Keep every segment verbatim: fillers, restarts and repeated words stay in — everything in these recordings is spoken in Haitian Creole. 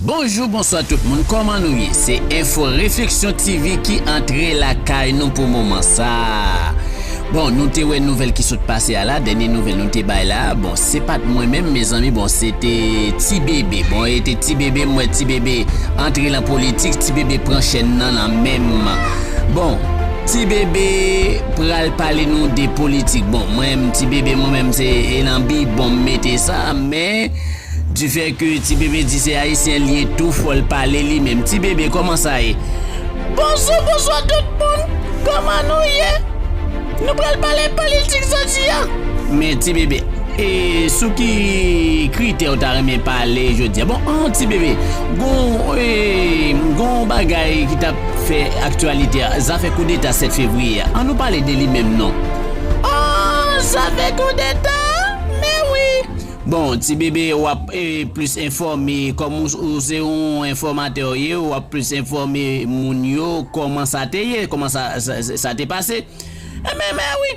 Bonjou, bonswa tout moun, kòman nou ye? Se Enfo Refleksyon T V ki antre lakay nou pou moman sa a. Bon, nou te wè nouvèl ki sot pase a la, dènye nouvèl nou te bay la. Bon, se pa t mwen menm, mezanmi, bon, se te Ti Bebe. Bon, e te Ti Bebe, m wè Ti Bebe antre nan politik, Ti Bebe pran chèn nan nan men m. Bon, Ti Bebe pral pale nou de politik. Bon, mwen menm, Ti Bebe, mwen menm, se e nan bibon m mete sa, men di fè ke Ti Bebe di se ayisyen li ye tou, fò l pale li menm. Ti Bebe, kòman sa ye? Bonjou, bonswa tout moun. Kòman nou ye? Nou pral pale politik jodi a. Men Ti Bebe, e sou ki kritè w ta renmen pale jodi a? Bon, an Ti Bebe, gon, e, gon bagay ki t ap fè aktyalite a, zafè koudeta sèt fevriye a. An nou pale de li menm non. Oh, zafè koudeta? Men wi. Bon, Ti Bebe, w ap, e, plis enfòme, kòm ou, ou se yon enfòmatè w ye, w ap plis enfòme moun yo kòman sa te ye, kòman sa, sa, sa, sa te pase. Enben, men wi.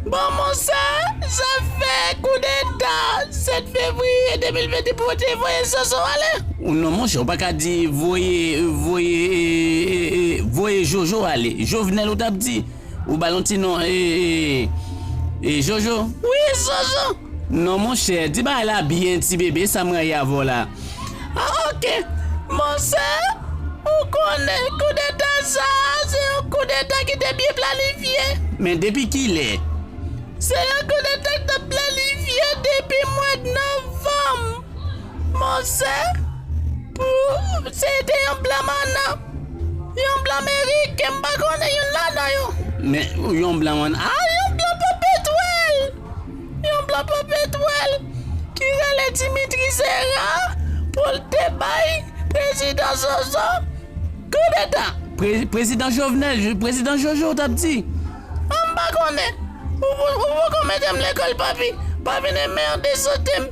Bon, monchè, zafè koudeta sèt fevriye de mil vennde pou te voye Jojo ale. Non, monchè, ou pa ka di voye, voye, e, e, e, voye Jojo ale. Jovenel ou t ap di. Ou ba l yon ti non, e, e, e, Jojo. Wi, Jojo. Non, monchè, di bagay la byen, Ti Bebe, sa m rayi avè w la. Ah, oke. Monchè, ou konnen koudeta sa a, se yon koudeta ki te byen planifye. Men depi kilè? Se yon koudeta ki te planifye depi mwa novanm. Monchè, pou, se te yon blan mannan, yon blan meriken, m pa konnen youn ladan yo. Men, yon blan mannan, ah, yon blan popetwèl! Yon blan popetwèl ki rele Dimitri Zera pou l te bay prezidan Jojo koudeta. Pre-, prezidan Jovenel, prezidan Jojo, w t ap di? Ah, m pa konnen. Ou, ou, ou poko mete m lekòl, papi. Pa vin enmède sante m.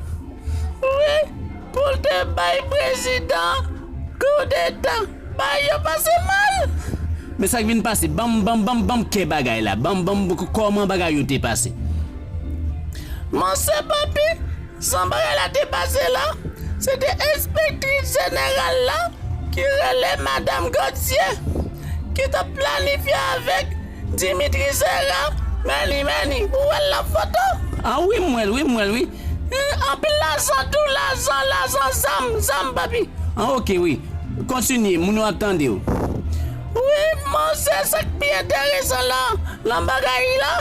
Wi, pou l te bay prezidan koudeta. Bagay yo pase mal. Men sa k vin pase? Ban m, ban m, ban m, ban m kè bagay la. Ban m, ban m kòman bagay yo te pase. Monchè papi, jan bagay la te pase la, se te enspektris jeneral la ki rele madanm Gauthier, ki t ap planifye avèk Dimitri Zera, men li, men li, ou wè l nan foto? Ah wi, m wè l, wi, m wè l, wi. Eh, anpil lajan tou, lajan, lajan, zam, zam, papi. Ah, oke, wi. Kontinye, moun yo ap tande w. Wi, monchè, sa k pi enteresan lan, lan bagay la,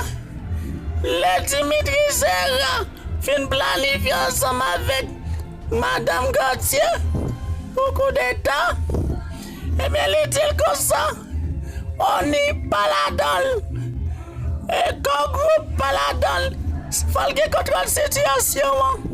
lè Dimitri Zera fin planifye ansanm avèk madanm Gauthier pou koudeta, ebyen, li di l konsa, ONI pa ladan l, e Core Group pa ladan l, fò l gen kontwòl sitiyasyon an.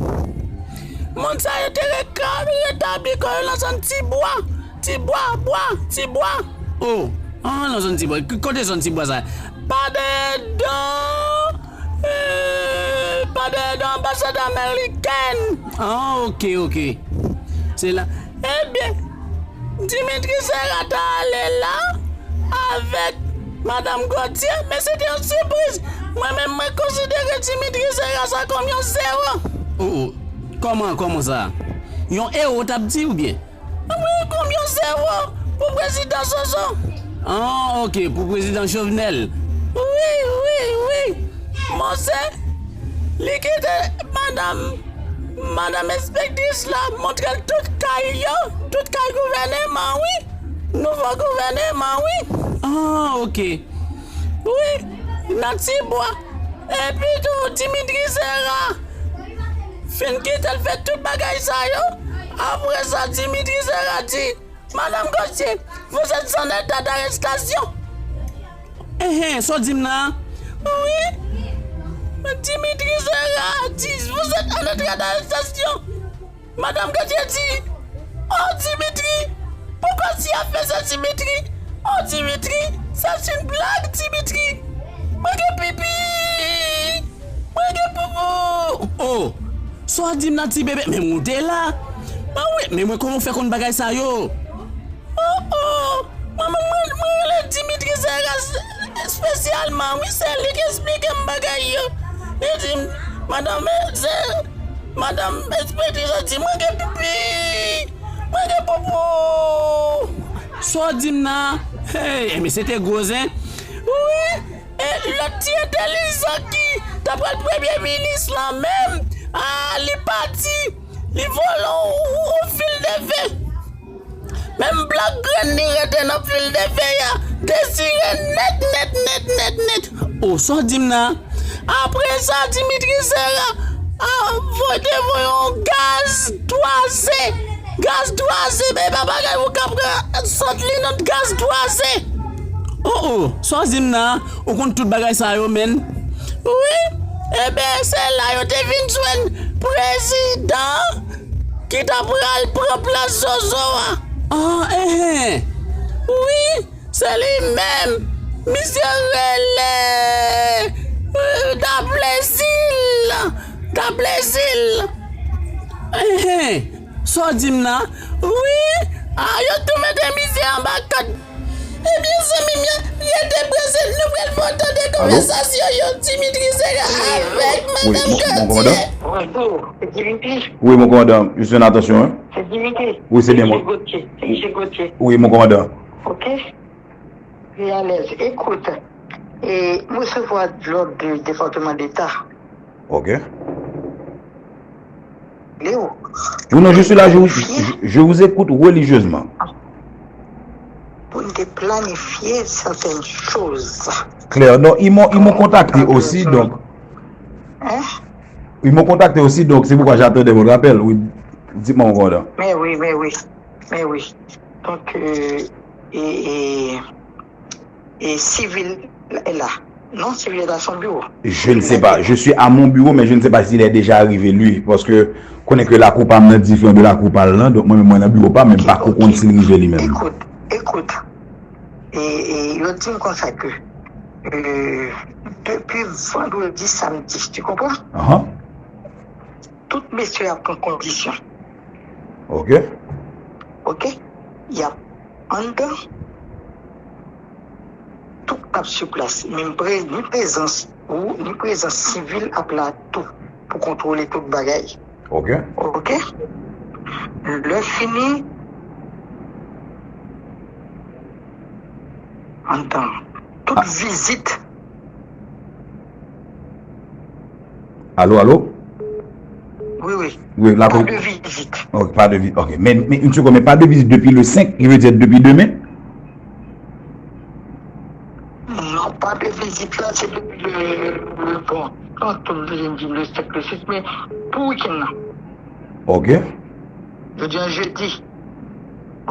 Moun sa yo te reka-, retabli kò yo nan zòn Ti Bwa, Ti Bwa, Bwa, Ti Bwa. Oh, ah, nan zòn Ti Bwa. K-, kote zòn Ti Bwa sa? Pa dèyè dan, eh, pa dèyè dan anbasad amerikèn. Ah, oke, oke. Se la. Ebyen, Dimitri Zera ta ale la avèk madanm Gauthier, men se te yon sipriz. Mwen menm, mwen konsidere Dimitri Zera sa kòm yon zewo. Oh, oh. Kòman, kòman sa? Yon ewo w t ap di oubyen? Wi, kòm yon zewo pou prezidan Jojo. Ah, oke, pou prezidan Jovenel. Wi, wi, wi. Monchè, li kite madanm, madanm enspektris la montre l tout kay yo, tout kay gouvèneman, wi. Nouvo gouvèneman, wi. Ah, oke. Wi, nan Ti Bwa. Epi tou, Dimitri Zera fin kite l fè tout bagay sa yo. Apre sa, Dimitri Zera di, Madame Gauthier, vous êtes en état d'arrestation. Enhen, sa w di m nan? Wi. Dimitri Zera di, vous êtes en état d'arrestation. Madame Gauthier di, oh Dimitri, pourquoi tu as fait ça, Dimitri? Oh Dimitri, c'est une blague, Dimitri. Mwen gen pipi. Mwen gen poupou. Oh, sa w di m nan Ti Bebe? Men mwen te la. Ah wi, men mwen kòman w fè konn bagay sa yo? Oh, oh. Mwen, mwen, mwen, mwen rele Dimitri Zera espesyalman, wi, se li ki esplike m bagay yo. Li di m, madanm, se, madanm enspektris la di, mwen gen pipi. Mwen gen Sa w di m nan? Hey, mesye te gwo zen. Wi, e lòt ti entèlijan ki ta pral premye minis lan menm, a, li pati, li vole yon, yon fil de fe. Menm blòk grenn li rete nan fil de fe a, desire nèt, nèt, nèt, nèt, nèt. O, sa w di m nan? Apre sa, Dimitri Sera a voye te voye yon gaz twaze. Gaz twaze, men pa bagay ou ka pran sant li nan gaz twaze. O, o, sa w di m nan? Ou konn tout bagay sa yo, menn? Wi, ebyen, se la yo te vin jwenn prezidan ki ta pral pran plas Jojo a. Ah, enhen. Wi, se li menm. Misye rele, euh, Daplezil. Daplezil. Enhen. Sa w di m nan? Wi. Ah, yo tou mete misye anba kòd. Ebyen, zanmi m yo, rete branche, nou pral fè w tande konvèsasyon yo, Dimitri Sera avèk Madanm Gauthier. Bonjou, se Dimitri. Oui, mon commandant, je suis en attention, hein. C'est Dimitri. Oui, c'est bien moi. Gauthier, c'est Michel Gauthier. Oui, mon commandant. Ok. Très à l'aise. Écoute, et m resevwa lòd de Depatman Deta. Ok. Léo. Oui, non, je suis là, je vous, je, je vous écoute religieusement. Pou n te planifye certaines choses. Claire, non, ils m'ont, ils m'ont contacté aussi, donc. Hein? Ils m'ont contacté aussi, donc c'est pourquoi j'attendais votre appel. Oui, dites-moi, mon commandant. Mais oui, mais oui, mais oui. Donc, euh, et, et, et civil est là. Non, civil est à son bureau. Je ne sais pas. Je suis à mon bureau, mais je ne sais pas s'il est déjà arrivé, lui. Paske konnen ke lakou pa m nan diferan de lakou pa l lan. Donk, mwen menm, mwen nan biwo pa m, men m pa ko konn si l rive li menm. Écoute, écoute. E, e yo di m konsa ke, euh, depi vandredi, samdi, tu comprends? Ahan. Tout mesye ap pran kondisyon. Ok. Ok? Y ap anndan. Tout ap sou plas. Men pre-, ni prezans ou, ni prezans sivil ap la tou pou kontwole tout bagay. Ok. Ok? Lè fini, anndan. Tout vizit. Alo, alo? Wi, wi. Wi, la. Pa de vizit. Ok, pa de vizit. Ok. Men, men, yon segonn, men pa de vizit depi le senk, ki vle di depi demen? Non, pa de vizit la, se depi le, le, bon, non, tout vizit di le senk, le sis, men pou wikenn nan. Ok. Jodi a jedi.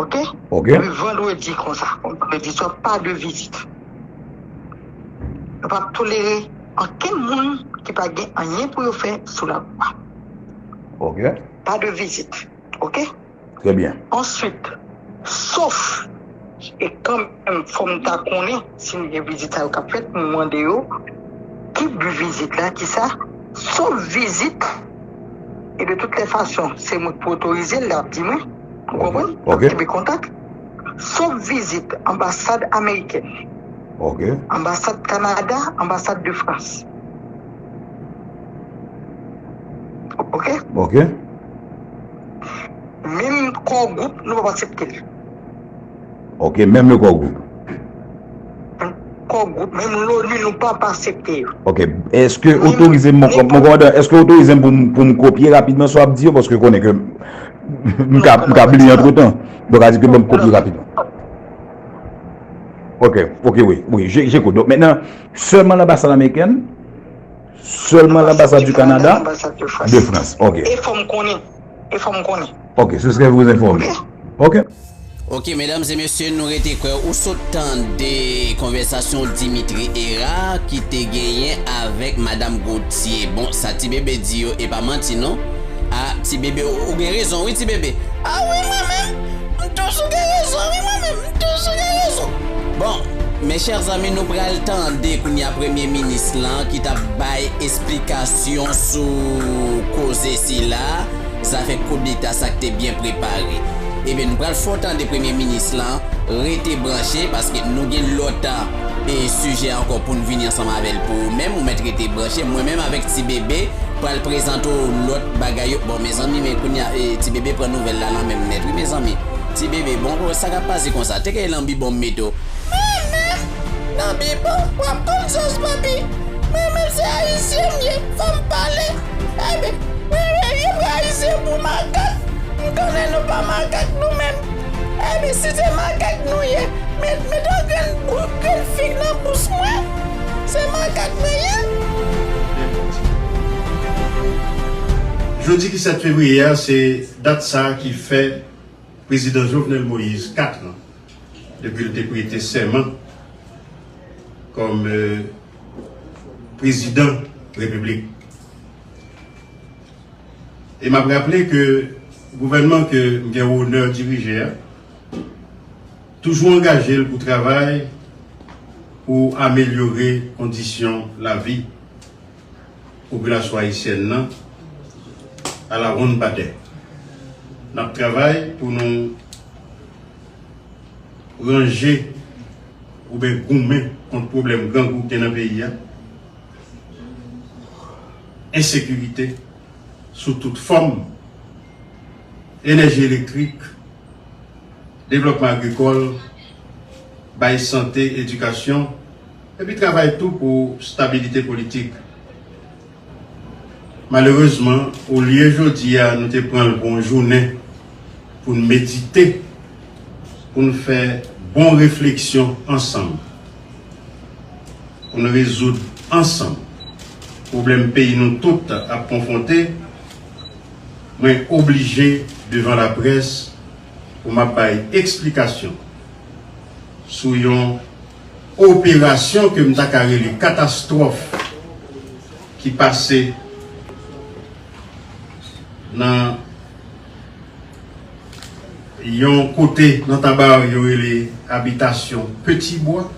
Ok? Ok. Le vandredi konsa. Vandredi swa, pa de vizit. Yo p ap tolere ankenn moun ki pa gen anyen pou yo fè sou lalwa. Ok. Pa de vizit. Ok? Très bien. Answit, sof, e kanmenm fò m ta konnen si n gen vizit sa yo k ap fèt, m mande yo ki bi vizit la, ki sa, sof vizit, e de toutes les façons, se mwen k pou otorize l, l ap di mwen, ou konprann? N ap kenbe kontak. Sof vizit anbasad amerikèn. Ok. Anbasad Kanada, anbasad de Frans. Ok? Ok. Menm Core Group, nou p ap aksepte l. Ok, menm le Core Group. Core Group, menm l'ONU, nou p ap aksepte yo. Ok, èske otorize m, mon kòmandan, èske otorize m pou m, pou m kopye rapidman sa w ap di yo, paske konnen ke m ka, m ka bliye antretan. Donk, a di ke ban m kopye rapidman. Ok, ok, wi, wi, je, j'écoute. Donk, mentnan, sèlman lanbasad amerikèn, sèlman lanbasad du Canada, de France. Ok. E fò m konnen. E fò m konnen. Ok, ce serait vous informer. Ok. Ok. Ok, medam e mesye, nou rete kwè ou sot tande konvèsasyon Dimitri Hérard ki te genyen avèk Madanm Gauthier. Bon, sa Ti Bebe di yo, e pa manti non. A, Ti Bebe, ou, ou gen rezon, wi, Ti Bebe. A wi, mwen menm, m toujou gen rezon, wi, mwen menm, m toujou gen rezon. Bon, mes chers amis, nou pral tande kounye a premye minis lan ki t ap bay esplikasyon sou koze sila, zafè koudeta sa k te byen prepare. Ebyen, nou pral fè w tande premye minis lan, rete branche, paske nou gen lòt, e, sijè ankò pou n vini ansanm avè l pou ou menm, ou mèt rete branche. Mwen menm avèk Ti Bebe pral prezante w lòt bagay yo. Bon, mezanmi, men kounye a, e, Ti Bebe pran nouvèl la nan men m nèt, wi, mezanmi. Ti bebe, bon, sa k ap pase konsa? Te gen lanbi bon m mete w. Mwen menm? Lanbi bon? W ap konn sòs papi. Mwen menm se ayisyen m ye, fò m pale. Ebyen, mwen, mwen, yo pran ayisyen pou makak. M konnen nou pa makak nou menm. Ebyen, si se makak nou ye, met, met yon grenn bou-, grenn fig nan bouch mwen. Se makak mwen ye. Jodi ki sèt fevriye a, se dat sa a ki fè Prezidan Jovenel Moïse kat an depi l te prete sèman kòm, euh, Prezidan Repiblik. E m ap raple ke gouvènman ke m gen onè dirije a toujou angaje l pou travay pou amelyore kondisyon lavi popilasyon ayisyèn nan alawonnbadè. N ap travay pou nou ranje oubyen goumen kont pwoblèm grangou k gen nan peyi a, ensekirite sou tout fòm, enèji elektrik, devlòpman agrikòl, bay sante, edikasyon, epi travay tou pou stabilite politik. Malerezman, olye jodi a nou te pran l pou yon jounen pou n medite, pou n fè bon refleksyon ansanm, pou n rezoud ansanm pwoblèm peyi nou tout ap konfwonte, mwen oblije devan laprès pou m ap bay eksplikasyon sou yon operasyon ke m ta ka rele katastwòf ki pase nan yon kote nan Tabarre yo rele abitasyon Petit Bois,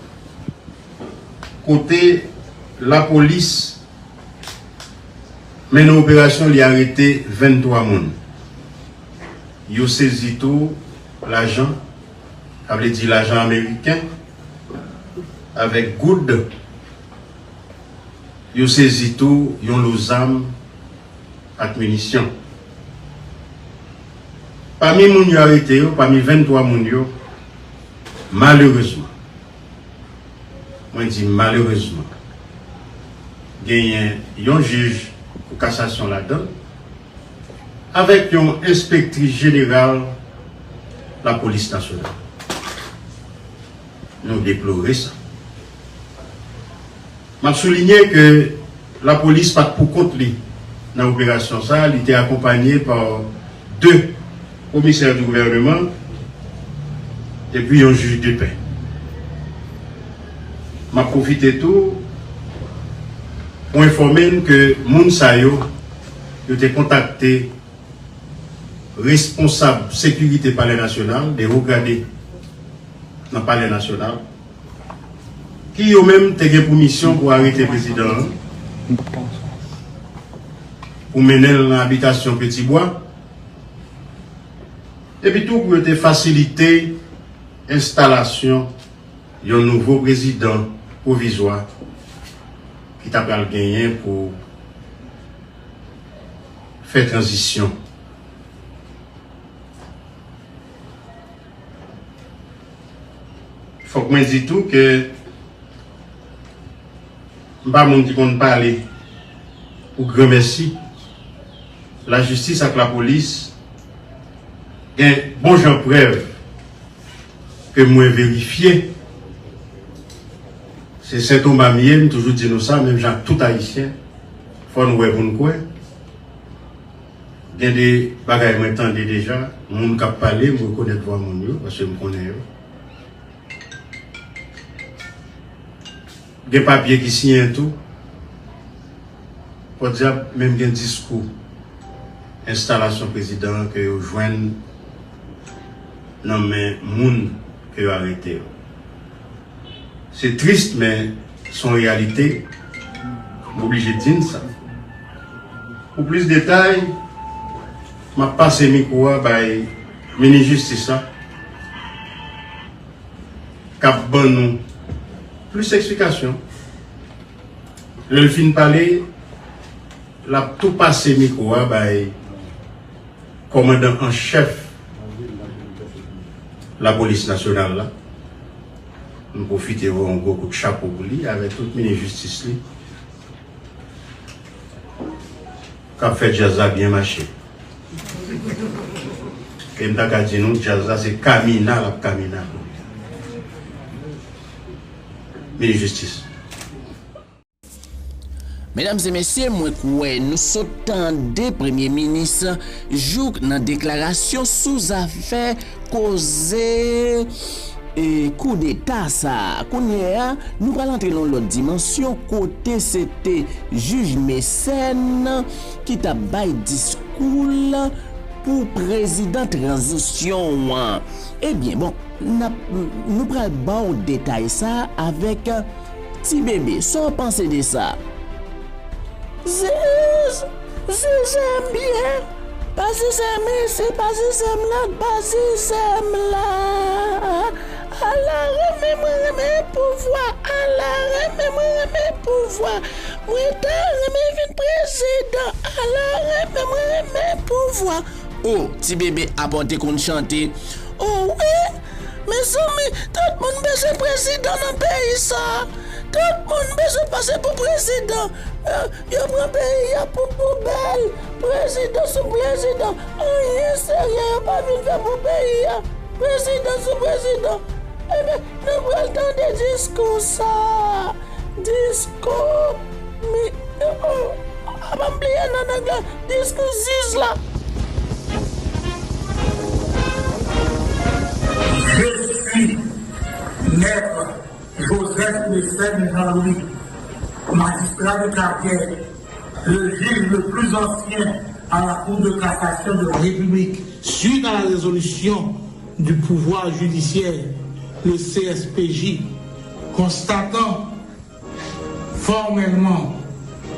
kote lapolis mennen operasyon, li arete venntwa moun. Yo sezi tou lajan, sa vle di lajan ameriken, avèk goud. Yo sezi tou yon lo zam ak minisyon. Pami moun yo arete yo, pami venntwa moun yo, malerezman, mwen di malerezman, genyen yon jij pou kasasyon ladan l, avèk yon enspektris jeneral lapolis nasyonal. Nou deplore sa. M ap soulinye ke lapolis pa t poukont li nan operasyon sa a, li te akonpanye pa de komisè di gouvèneman epi yon jij de pè. M ap pwofite tou pou enfòme n ke moun sa yo, yo te kontakte responsab sekirite Palè Nasyonal, de wo grade nan Palè Nasyonal, ki yo menm te gen pou misyon pou arete prezidan an, pou mennen l nan abitasyon Petit Bois, epi tou pou yo te fasilite enstalasyon yon nouvo prezidan pwovizwa ki ta pral genyen pou fè tranzisyon. Fòk mwen di tou ke m pa moun ki konn pale pou granmèsi. Lajistis ak lapolis gen bon jan prèv ke mwen verifye. Se Sen Toma m ye, m toujou di nou sa, menm jan ak tout Ayisyen, fò nou wè pou n kwè. Gen de bagay mwen tande deja, moun k ap pale, m rekonèt vwa moun yo, paske m konnen yo. Gen papye ki siyen tou. Pòdyab, menm gen diskou enstalasyon prezidan an ke yo jwenn nan men moun ke yo arete yo. Se tris, men se yon reyalite. M oblije di n sa. Pou plis detay, m ap pase mikwo a bay minis jistis la, k ap ban nou plis eksplikasyon. Lè l fin pale, l ap tou pase mikwo a bay kòmandan an chèf Lapolis nasyonal la, m pwofite voye yon gwo kout chapo pou li, avèk tout minis jistis li, k ap fè djaz la byen mache. E m ta ka di nou, djaz la se kamina l ap kamina pou li. Minis jistis. Medam e mesye, mwen kwè nou sot tande Premye Minis jouk nan deklarasyon sou zafè koze, e, koudeta sa a. Kounye a, nou pral antre nan yon lòt dimansyon kote se te jij Mecène ki t ap bay diskou l pou prezidan tranzisyon an. Ebyen, bon, n ap, nou pral ba w detay sa a avèk Ti Bebe. Sa w panse de sa? Ziz, zize m byen. Pa zize m isi, pa zize m la, pa zize m la. Ala renmen mwen renmen pouvwa, ala renmen mwen renmen pouvwa. Mwen ta renmen vin prezidan, ala renmen mwen renmen pouvwa. O, Ti Bebe apa w te konn chante. O wi, mezanmi, tout moun bezwen prezidan nan peyi sa. Tout moun bezwen pase pou prezidan. Eh, yo pran peyi a pou poubèl. Prezidan sou prezidan. Anyen serye yo pa vin fè pou peyi a. Prezidan sou prezidan. Ebyen, nou pral tande diskou sa. Diskou mi, oh, oh, apa m bliye nan nèg la, diskou ziz la. Je suis maître Joseph Mécène Jean-Louis, magistrat de carrière, le juge le plus ancien à la Cour de cassation de la République. Suite à la résolution du pouvoir judiciaire, le C S P J, constatant formellement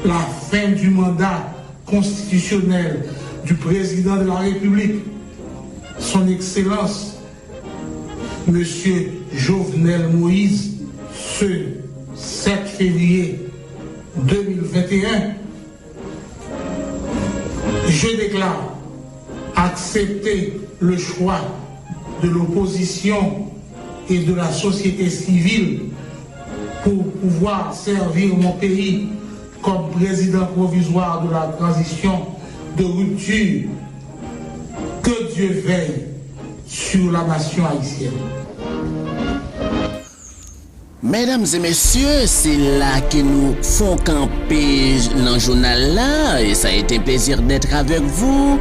la fin du mandat constitutionnel du président de la République, son Excellence, Monsieur Jovenel Moïse, ce sept février deux mille vingt et un, je déclare accepter le choix de l'opposition et de la société civile pour pouvoir servir mon pays comme président provisoire de la transition de rupture. Que Dieu veille sur la nation haïtienne. Medam e mesye, se la ke nou fè kanpe nan jounal la. Et ça a été un plaisir d'être avec vous.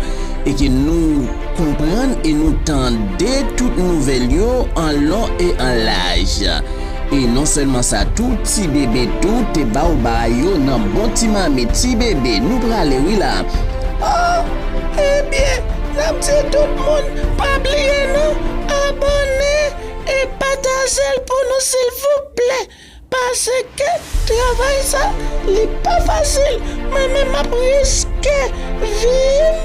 E ke nou konprann e nou tande tout nouvèl yo an lon e an laj. E non sèlman sa tou, Ti Bebe tou te ba w bagay yo nan bon ti mamit. Ti Bebe, nou prale wi la. Oh, ebyen, n ap di tout moun, pa bliye non, abòne e pataje l pou nou silvouplè. Paske travay sa, li pa fasil. Mwen menm m ap riske vi m,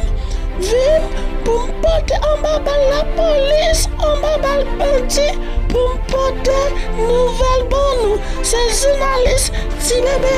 vi m pou m pote anba bal lapolis, anba bal bandi, pou m pote nouvèl ban nou. Se jounalis Ti Bebe.